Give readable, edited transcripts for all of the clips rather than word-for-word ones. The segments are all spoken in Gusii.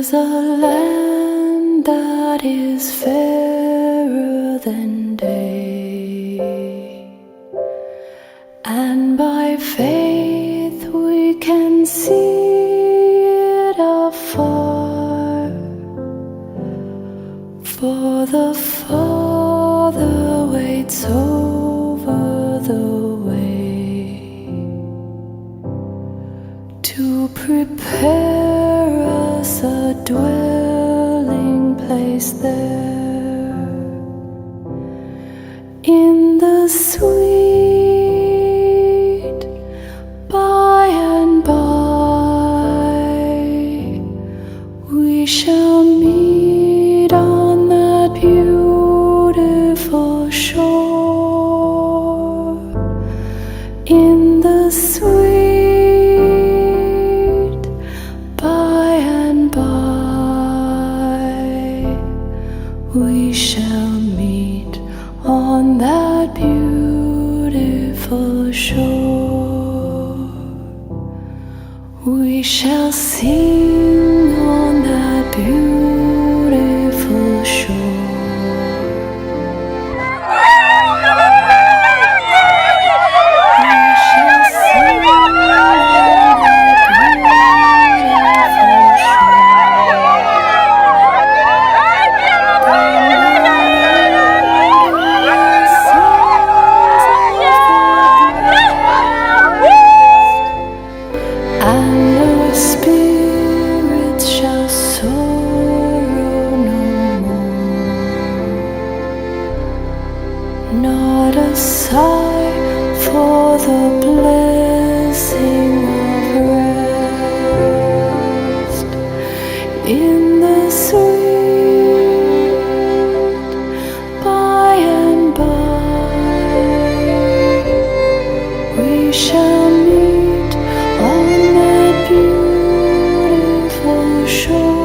There's a land that is fairer than day, and by faith we can see it afar. For the Father waits over the way to prepare us a dwelling place there in the sweet by and by we shall meet on that beautiful shore in the sweet by and by we shall meet on that beautiful shore. We shall sing on that beautiful shore. We shall sing on that beautiful And our spirits shall sorrow no more. Not a sigh for the blessing of rest in the sweet by and by. We shall meet on that beautiful shore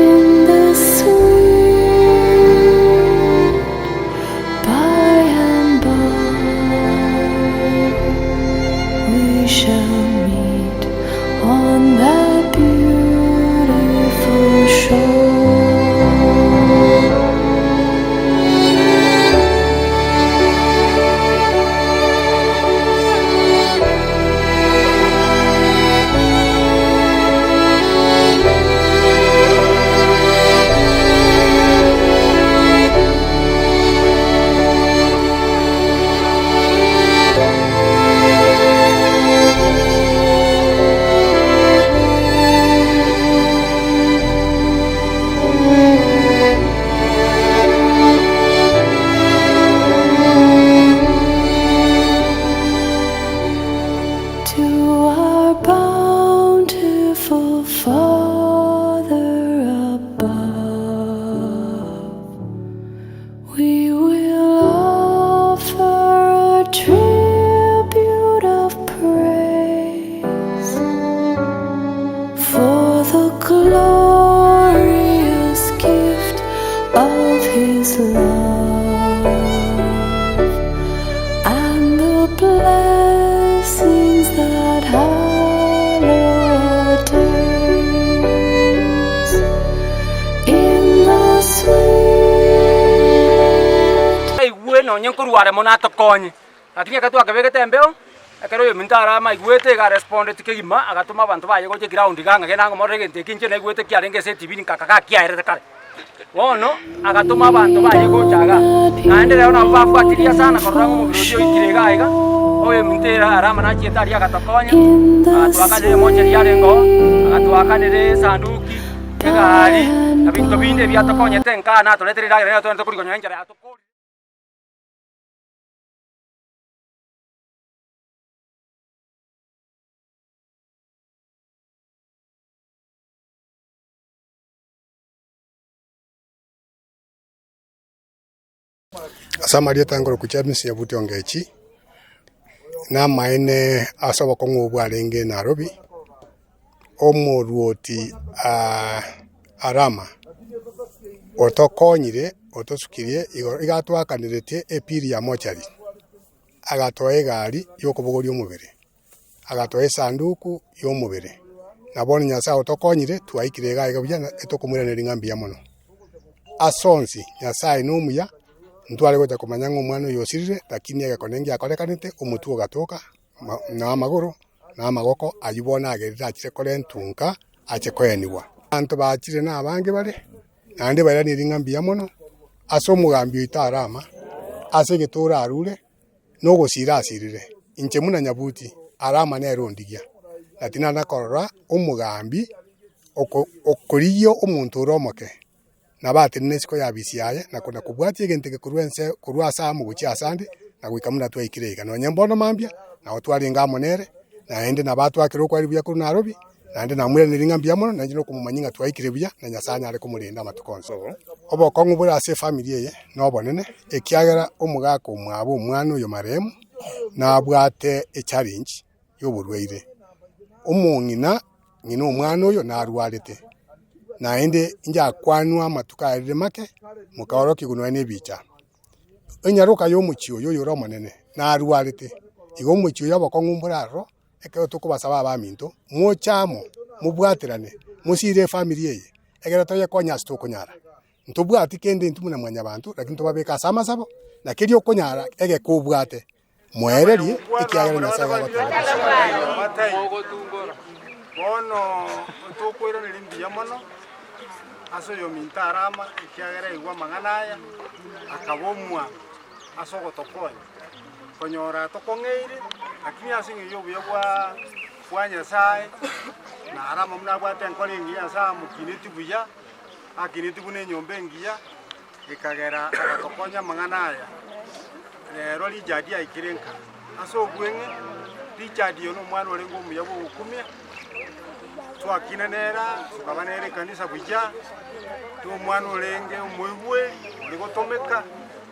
in the sweet by and by. We shall meet on that beautiful shore. To our bountiful Father above, we will offer our tribute of praise for the glorious gift of His love and the blessings that hallow our days in the sweet Aigwe nonye nkorware mono atokonye, lakini ekero twakebegete embeo, ekero oyominto arama aigwete iga arespondeti kegima, agatoma abanto baye gocha eground iga ng'a genda ngomorore egento eke inche naigwete kiarenge ase etibi nkaka gakiaerete kare. Bono agatoma abanto baye gocha igaa, naende rero nabo babwatirie sana korora ng'a omobere oyio oikire iga iga, oyominto ere arama nachiete aria agatokonya, agatoakanera emocheri yarenge oo, agatoakanera esanduki, egari, na binto binde ebiatokonyete nkaa natoretire endagera nero togende korigia nonya enchara yatokorire. Ase amarieta nkorokwa James Nyabuti Ongechi, namaene ase obokong'u obwo bwarenge Nairobi, omoruoti Arama otokonyire otosukirie igoro iga atwakaneretie epili ya mochari, agatoa egari yokobogoria omobere. agatoa esanduku y'omobere. Na bono Nyasae otokonyire, twaikire iga iga buya, na etokomoiraneria ng'a mbuya mono. Ase onsi, Nyasae nomuya, ntware gocha komanya ng'a omwana oyo osirire, lakini egekone ngiakorekanete, omotwe ogatoka, na amagoro, na amagoko, ayio bono agerire achire korentwa nka, ache koenigwa. Abanto bachire nabange bare, naende bairanerie ng'a mbuya mono, ase omogambi oito Arama, ase egetoro arure, na ogosira asirire. Inche buna Nyabuti, Arama nere ondigia, na tinana korora omogambi okorigia omonto ore omoke, nabo atenene isiko y'abisi yaye, na kona-kobwatia egento eke korwa ense korwa ase amo gochia asande, na goika buna twaikire iga. Nonye mbono mambia, nabo twarenge amo nere, naende nabo atwakire okwari buya korwa Nairobi, naende namoiraneria ng'a mbuya mono, nainche nokomomanyia ng'a twaikire buya, na Nyasae anyare komorenda amatuko onsi. Obokong'u bore ase efamiri eye nobonene, ekiagera omogaka omwabo omwana oyo marehemu, nabwate echallenge y'oborwaire. Omong'ina ng'ina omwana oyo narwarete, naende inche akwanwa amatuko arire make, mokaorokigwa nonya na ebicha. Enyaroka y'omochie oyo oyore omonene narwarete, igo omochie oyo obokong'u mbore aroro, ekero tokobasaba abaminto, moche amo, mobwaterane, mosire efamiri eye, ekero toyekonye ase tokonyara. Ntobwati kende intwe buna mwanyabanto, lakini tobabeke ase amasabo, na keria okonyara egeka obwate, Moererie, ekiagera Nyasae Mogotungora. Bono tokoiraneria mbuya mono ase oyominto Arama, ekiagera aigwa amang'ana aya, akabomwa ase ogotokonya. Konyora tokong'eire, lakini ase eng'encho y'obuya bwa bwa Nyasae, na Arama buna abwate enkoro engiya Nyasae amokinetie buya, akinetie buna enyomba engiya, Ekagera agatokonya amang'ana aya, Rero Richard aikire nka. Ase obweng'e, Richard oyo nomwana orenge omuya bw'ogokumia, twakina nere aa, tokaba nere ekanisa buya, nomwana orenge omoigweri, ore gotomeka.